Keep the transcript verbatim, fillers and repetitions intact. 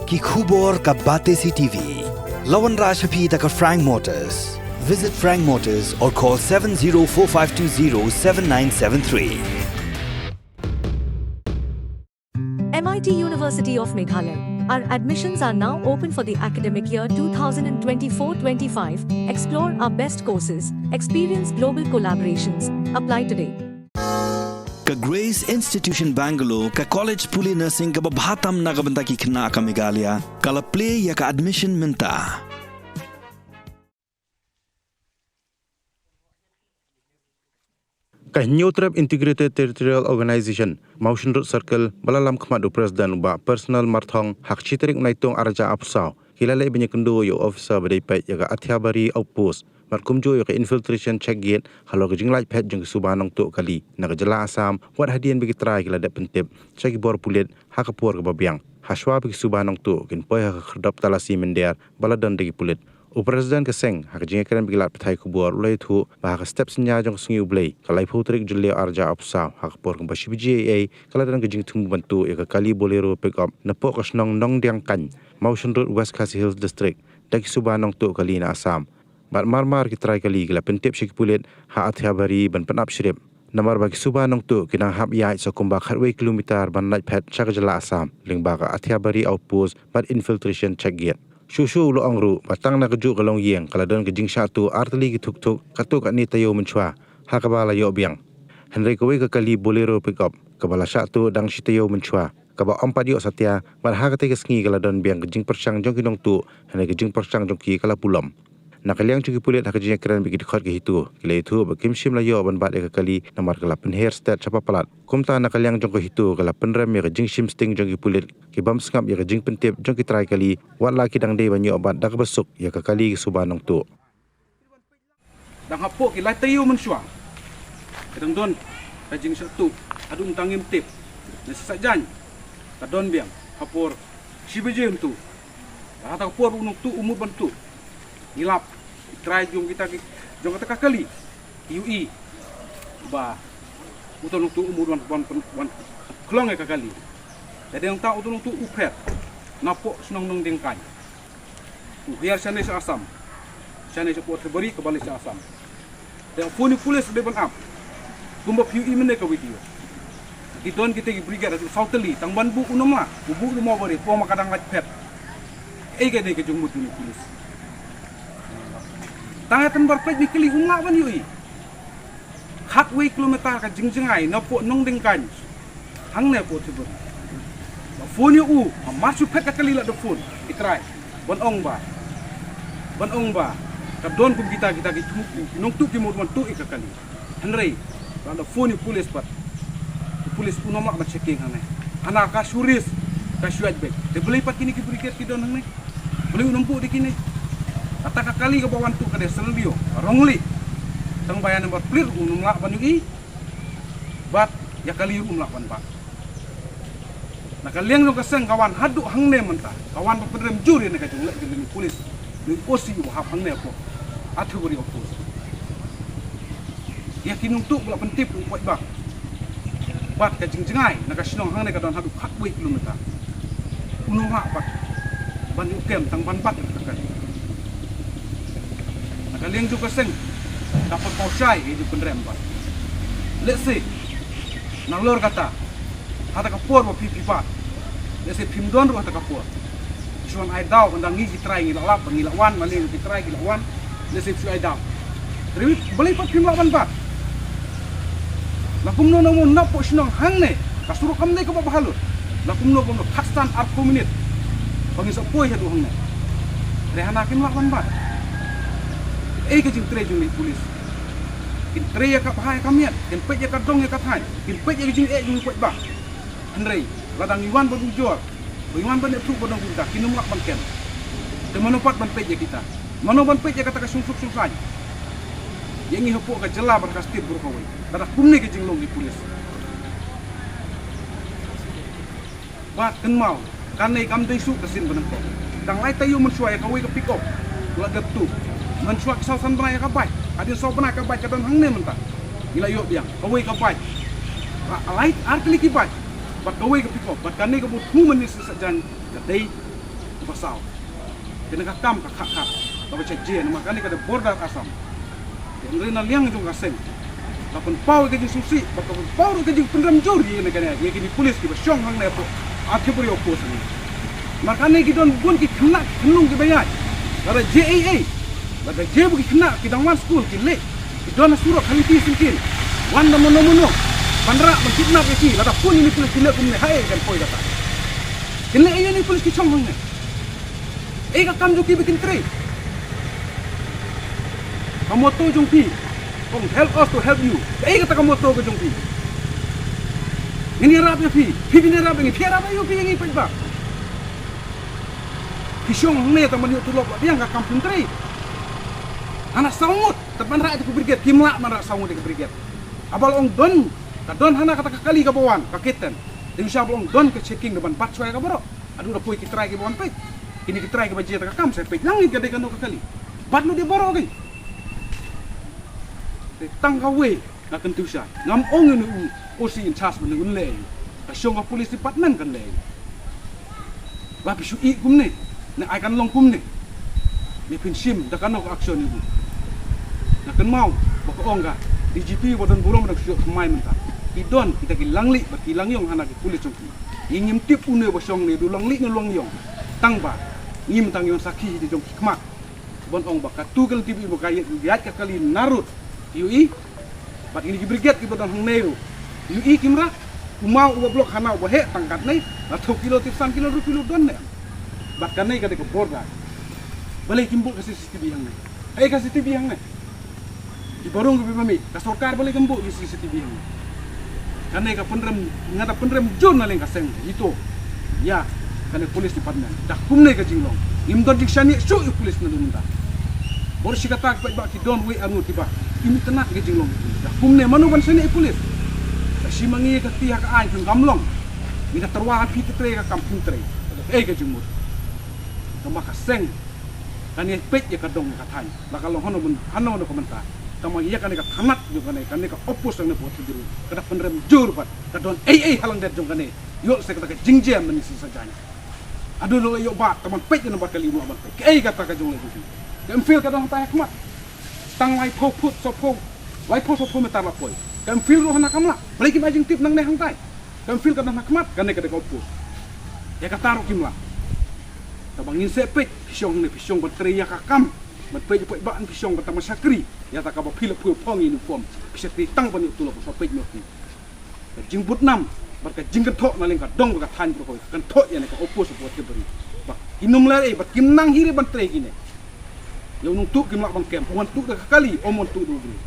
Ki khubor ka Batesi T V. La wanrah sha phi da ka Frank Motors. Visit Frank Motors or call seven zero four five two zero seven nine seven three. M I T University of Meghalaya. Our admissions are now open for the academic year two thousand twenty-four twenty-five. Explore our best courses, experience global collaborations. Apply today. Ka Grace Institution Bangalore, ka college pule nursing kaba bha tam na ka bynta ki khynnah ka Meghalaya, ka la plie ïa ka admission mynta. Ka Hynñiewtrep Integrated Territorial Organization, Mawshynrut Circle, ba la lam khmat u President u Bah Personal Marthong, ha ka shi tarik u Naitung arhajar arphew saw, ki la leit ban ïakynduh ïa u officer ba dei peit ïa ka Athiabari Outpost, bad kumjuh ïa ka Infiltration Check Gate, halor ka jinglait phet jong ki suba nongtuh kali na ka jylla Assam, wat hadien ba ki trai ki la dep pyntip sha ki bor pulit ha ka por kaba biang. Hashwa ba ki suba nongtuh kin poi ha ka khyrdop talasi mynder ba la don da ki pulit. U President ka seng, ha ka jingïakren bad ki lad pathai khubor, u la ïathuh ba ha ka step synñia jong ka sngi U Blei, ka laiphew tarik Jylliew arhajar arphew saw, ha ka por kumba shi baje eiei, ka la don ka jingthmu ban tuh ïa ka kali Bolero pickup napoh ka shnong Nongdiangkaiñ, Mawshynrut, West Khasi Hills District, da ki suba nongtuh kali na Assam. Bad mar mar ki trai kali ki la pyntip sha ki pulit ha Athiabari ban pynap shrip. Namar ba ki suba nongtuh ki nang hap ïaid sa kumba khatwei kilometer ban lait phet sha ka jylla Assam, lyngba ka Athiabari Outpost bad Infiltration Check Gate. Shuh shuh u la ong ruh ba tang na kajuh ka longïing ka la don ka jingshah tuh artylli ki thuk thuk katto katne taïew mynshuwa, ha kaba la ïoh biang. Hynrei kawei ka kali Bolero pickup, kaba la shah tuh dang shi taïew mynshuwa, kaba ym pat ïoh satia, bad ha katei ka sngi ka la don biang ka jingpyrshang jong ki nongtuh, hynrei ka jingpyrshang jong ki ka la pulom. Na ka liang jong ki pulit, ha ka jingïakren bad ki dkhot ka HITO, ki la ïathuh ba kim shym la ïoh ban bat ïa ka kali namar ka la pynher stet shapoh palat. Kumta na ka liang jong ka HITO ka la pynrem ïa ka jingshim sting jong ki pulit, ki bym sngap ïa ka jingpyntip jong ki trai kali, wat la ki dang dei ban ïoh bat da kaba suk ïa ka kali ki suba nongtuh. Dang hapoh ki lai taïew mynshuwa, ka dang don ka jingshah tuh, haduh mynta ngim tip. Na shisha jan ka don biang ha por shi baje mynta. Bad ha kata ka por u nongtuh u mut ban tuh, ngi lap ki trai jong kita ki, jong kata ka kali, ki ïohi ba uto u nongtuh u mut ban, ban, ban, ban khlong ïa ka kali. Te dei nangta uto u nongtuh u phet napoh shnong Nongdiangkaiñ. U hiar shane sha Assam, shane shapoh Athiabari kaba leit sha Assam. Te u phone ïa u police u dei ban ap. Kumba phi ïohi mynne ka video, ki don kita ki brigade haduh saw tylli, tang ban buh u nongmla, u buh u nongmla bari, pom ma ka dang lait phet. Ei ka dei ka jingmut jong u police. Tang ha tynbar peit, me kali, um lah ban ïohi. Khatwei kilometer ka jingjngai napoh Nongdiangkaiñ hangne hapoh Athiabari. Ba phone ïa u, ma mar shu phet ka kali la da phone ki trai ban ong ba, ban ong ba ka don kum kita, kita ki thmu, ki nongtuh ki mut ban tuh ïa ka kali. Hynrei la da phone ïa u police pat, u police um lah ban checking hangne. Hana ka shu risk, ka shu ïaid beit. Te balei pat kine ki brigade ki don hangne? Balei um buh da kine? Kata ka kali kaba wan tuh ka dei Sylvia Rongli. Tang ba ïa number plate um lah ban ïohi, bad ïa kali ruh um lah ban bat. Na ka liang jong ka seng ka wan haduh hangne mynta, ka wan ban pynrem jur ïa kane ka jingleh jong u police, u OC uba hap hangne hapoh Athiabari Outpost. Ïa ki nongtuh ba la pyntip u paidbah. Bad ka jingjngai na ka shnong hangne ka don haduh khatwei kilometer. Um lah pat ban ïoh kem tang ban bat ka kali. Na ka liang jong ka seng, ka pynpaw shai ïa ka jingpynrem bad. Let's say, nalor kata, ha kata ka por ba phi, phi bat, let's say phim don ruh ha kata ka por, shu wan ai daw, ynda ngi ki trai ngi la lap, ngi la wan, ma ngi ki trai ki la wan, let's say shu ai daw. Te balei pat phim lah ban bat? La kumno namo napoh shnong hangne, ka surok kam dei kaba bha lut. La kumno kumno khatsan arphew minit ba ngin sa poi haduh hangne. Te hana kim lah ban bat. Ei ka jingtrei jong u police. Kin trei ïa ka bha ïa ka miat, kin peit ïa ka dong ïa ka thaiñ, kin peit ïa ka jingeh jong u paidbah. Hynrei lada ngi wan ban ujor, ba ngi wan ban ïathuh ba nongrim kita, kin ym lah ban kem. Te mano pat ban peit ïa kita? Mano ban peit ïa kata ka shongsuk shongsaiñ? Ïa ngi hapoh ka jylla bad ka state baroh kawei, lada kumne ka jinglong ki police. Bad kynmaw, kane kam dei shuh ka sien ba nyngkong. Dang lai taïew mynshuwa ïa kawei ka pickup la dep tuh. Mynshuwa ki saw san bnai ïa ka bike, hadien saw bnai ka bike ka don hangne mynta. Ngi la ïoh biang kawei ka bike. Ba lai ar tylli ki bike. Bad kawei ka pickup, bad kane kaba thmu mynne shisha jan ka dei Basaw. Kane ka kam ka khah khah. Kaba sha jia namar kane ka dei border Assam. Hynrei na liang jong ka seng, ka pynpaw ka jingsngewsih bad ka pynpaw ruh ka jingpynrem jur ïa kane, ïa kine ki pulit kiba shong hangne hapoh Athibury outpost hangne. Namar kane ki don bun ki khynnah khynlung kiba ïaid. Lada jia ei ei, lada jia ba ki khynnah ki dang wan skul ki leh, ki don ha surok ha lynti syngkien, wan da mano mano ban rah ban kidnap ïa ki, lada phone ïa kine ki pulit ki leh kumne, haei kan poi kata. Kin leh ïa kine ki pulit ki shong hangne. Ei ka kam jong ki ba kin trei? Ka motto jong phi, kong, "Help us to help you." Ei kata ka motto ka jong phi? Ngin ïarap ïa phi, phi phin ïarap ïa ngi, phi ïarap ïa phi ïa ngi paidbah. Phi shong hangne tang ban ïoh tulop, la biang ka kam phin trei. Hana saw ngut, tang ban rah ïa ka brigade, kim lah ban rah saw ngut ïa ka brigade. Haba la ong don, ka don hana kata ka kali kaba wan, ka kitten. Te sha ba la ong don ka checking da ban bat shuwa ïa ka baroh. Haduh da poi ki trai kiba wan peit. Kine ki trai kiba jia kata ka kam sa peit lang ïa ka dei kano ka kali. Bat lut ïa baroh ki. Te tang kawei nga kyntu sha. Ngam ong ïa u O C in charge ba un leh. Ka shong ka police department kan leh. Ba phi shu ïeh kumne, ne ai kan long kumne. Ne phin shim da kano ka action ïa u. Nga kynmaw ba ka ong ka D G P ba don burom da ka shu thymmai mynta. Ki don kita ki langli bad ki langïong hana ki police jong ki. Ngi ngim tip une ba shong ne du langli ne langïong. Tang ba ngim tang ïoh sakhi hi jong ki khmat. Ban ong ba katu ka lynti ba ka ïaid ka kali narud. Ïohi. Bad kine ki brigade kiba don hangne ruh, ïohi kim rah. U maw uba block hana uba heh tang katne, la thaw kilo, tip san kilo, ruh kilo don ne. Bad kane ka dei ka border. Balei kim buh ka C C T V hangne? Haei ka C C T V hangne? Ki ba rung ki ba mih, ka sorkar balei kam buh ki C C T V hangne? Kane ka pynrem, nga da pynrem jur na liang ka seng HITO ïa kane police department. Da kumne ka jinglong. Ngim don jingshaniah shuh ïa u police naduh mynta. Bor shi katta ki paidbah ki don wei arngut kiba im itynnad ka jinglong. Da kumne mano ban shaniah ïa u police? Sa shim ma ngi ka kti ha ka aiñ phin kam long. Ngi da tyrwa ha phi te trei ka kam phin trei. Ei ka jingmut. Tangba ka seng kan ïa peit ïa ka dong ïa ka thaiñ. La ka long hano myn-, hano hano ka mynta. Tangba ïa kane ka thanat jong kane, kane ka outpost jong kane pyrthei biru, ka da pynrem jur bad ka don ei ei ha lyndet jong kane. Ïoh se kata ka jingjia mynne shisha jaiñ. Haduh la ïoh ba tang ban peit ïa nambar kali, ym lah ban peit. Kaei kata ka jong lei jong phi? Ka Enfield ka don hangtai ha khmat. Tang laiphew phut, sawphew, laiphew sawphew meter la poi. Ka Enfield ruh hana kam lah. Balei kim ai jingtip nangne hangtai? Ka Enfield ka don ha khmat, kane ka dei ka outpost. Ïa kata ruh kim lah. Tangba ngin sa peit, phi shong hangne phi shong ban trei ïa ka kam. Ban peit ïa paidbah, phi shong ban tang ban shakri ïa kata kaba phi la pynphong ïa uniform. Phi shakri tang ban ïoh tulop, sa peit noh phi. Ka jingbud nam bad ka jingkynthoh na liang ka dong bad ka thaiñ baroh kawei, ka kynthoh ïa kane ka outpost hapoh Athibury. Ba kim nym leh ei, ba kim nang hi re ban trei kine. Ïa u nongtuh kim lah ban kem, u wan tuh da ka kali, ym wan tuh da u briew.